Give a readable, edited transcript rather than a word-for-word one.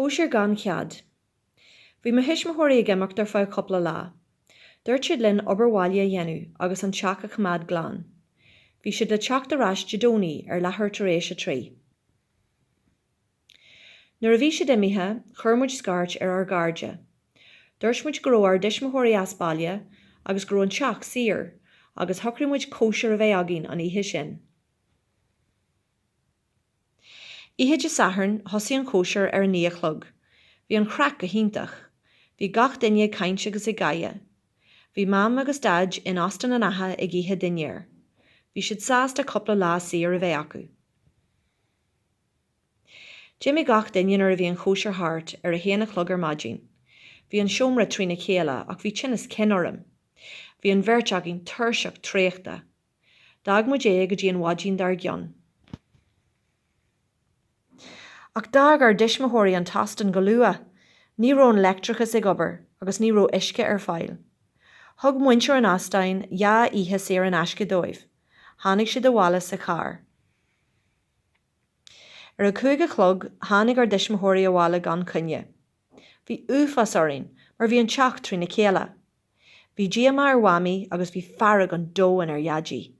Cóisir gan chead. Bhí mo thuismitheoirí ag imeacht ar feadh cúpla lá. Dúirt siad linn obair bhaile a dhéanamh agus an teach a choimeád glan. Bhí siad le teacht ar ais Dé Domhnaigh ar leathuair tar éis a 3. Nuair a bhí siad imithe, chuir muid scairt ar ár gcairde. Dúirt muid go raibh ár dtuismitheoirí as baile agus go raibh an teach saor, agus shocraigh muid cóisir a bheith againn an oíche sin. Oíche Dé Sathairn, thosaigh an chóisir ar a 9 a chlog. Bhí an chraic go hiontach. Bhí gach duine ag caint agus ag gáire. Bhí Mam agus Daid in Ostán an Fhaiche ag ithe dinnéir. Bhí siad sásta cúpla lá saor a bheith acu. D'imigh gach duine nuair a bhí an chóisir thart, ar a haon a chlog ar maidin. Bhí an seomra trína chéile ach bhí tinneas cinn orm. Bhí an bheirt againn tuirseach traochta. D'fhág muid é go dtí an mhaidin dár gcionn. Ach d'fhág ár dtuismitheoirí an t-ostán go luath. Ní raibh an leictreachas ag obair agus ní raibh uisce ar fáil. Thug muintir an ostáin 2 oíche saor in aisce dóibh. Tháinig siad abhaile sa charr. Ar a 5 a chlog, tháinig ár dtuismitheoirí abhaile gan choinne. Bhí uafás orainn mar bhí an teach trína chéile. Bhí díomá ar Mhamaí agus bhí fearg an domhain ar Dhaidí.